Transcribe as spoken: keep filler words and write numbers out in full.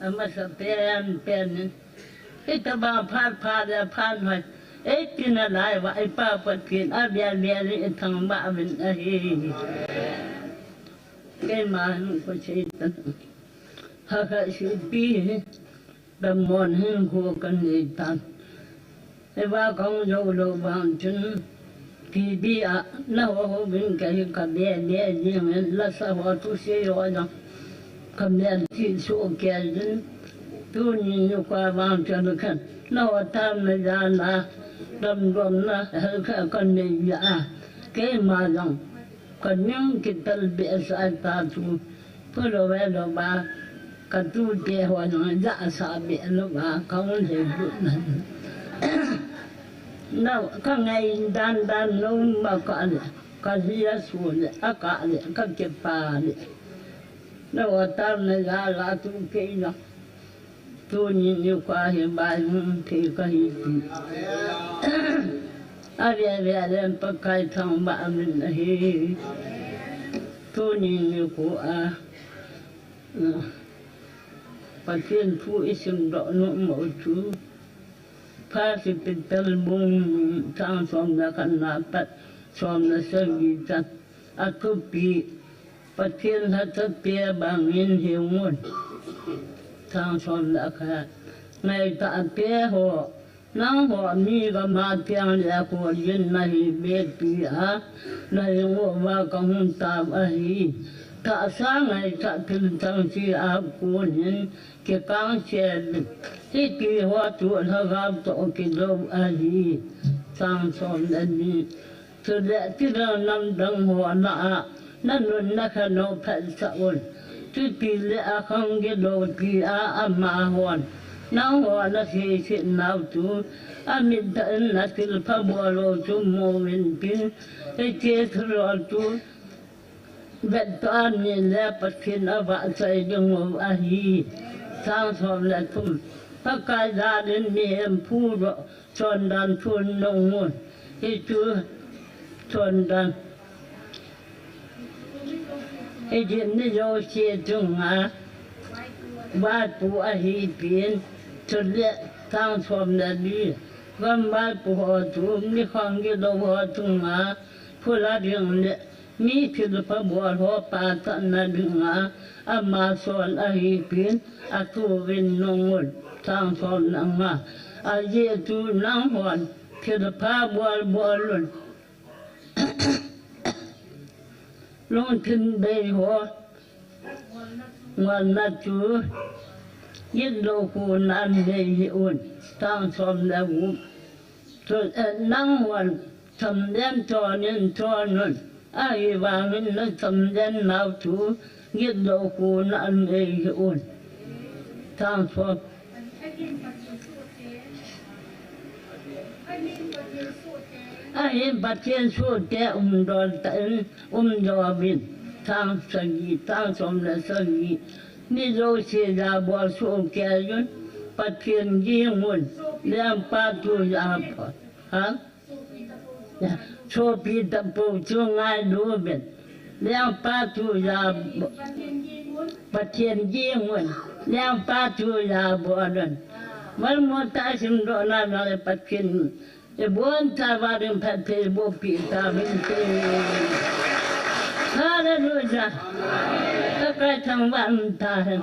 Amasa pen pen in. Itobang phat phat le phat hoi. Eighteen a lai uva i Pa Pathen a bia bia le i thangvah uvin ahi. Keima hin kasei tan. Hakha sipi hi. Damlou hinkho kanei tan. Eiva kahung jou lou vang chun, T V a nahou hou vin kahi kabe be jing in lasa ho thusei ho jong kabe ti soh kei jin. Tuni nikho vang chun khan nahou taona jal a damlouna hel kha kanei a, keima jong kaning kitel behseh ta chu. Pulou ve lou va, katute ho jong jahsah be lou va, kahung lhei lut nan. Na, kangai dan dan lou ma kah le, kalhi asu le, akah le, kakipa le. Nahou taona jal a tu kei na. Tuni nikho hi vaihom thei kahi ti. Ave ave len Pakai thangvah uvin ahi. Tuni nikho a, Pathen thu i simdoh nom u chu, First Peter bung ni chang som le khat na pat som le sagi chan. Athupi, Pathen lhacha te bang in hiu ngun. Chang som le khat. Ngaitah te ho, nangho mi gam a theng le kol in nahi be ti a, nahi ngou va kahung tao ahi. Tahsa ngaitah thil chang chi a kon in kikang chel in. Hiti ho chu lhagao toh kilou ahi. Chang som le ni. Chule tidang namdang ho lah a, nanun nakhen u phatsah un. Chuti le akhang gilou ti a amahon nangho naseiset nau chu, amit tah in nathilpha bol u chu mu uvin tin, hiche thilbol chu vettoh a ni le Pathen avahchoi ding u ahi. Chang som le thum. Pakai jal in mihem phudoh chondan thu nung un. Hichu chondan. Egypt mi jouse chunga vaipo ahi pin, chule chang som le li. Gam vaipo ho chu mi khang gilou ho chunga phula ding le mi thilpha bol ho pachatna dinga ama sol ahi pin, atuvin nung un. Chang som le nga. Ajeh chu nanghon thilpha bol bol un. Lungthim bei ho ngolna chu gitlou kona nei hih un. Chang som le gup. Chu, eh, nanghon chamlen chon in chon un. Ahivangin nachamlen nau chu gitlou kona nei hih un. Chang som. Ahin Pathen sohte umdol tah in umdoh uvin. Chang sagi, chang som le sagi. Mi jouse jabol soh kei un. Pathen ging un. Lengpa thu jabol. Ha? Sopi tapou chu ngailu uvin. Lengpa thu jabol. Pathen ging un. Lengpa thu jabol un. Malmo tah simdoh na le Pathen ibonchauva ding phatthei bohpeh tauvinte. Hallelujah. Pakai thangvah tahen.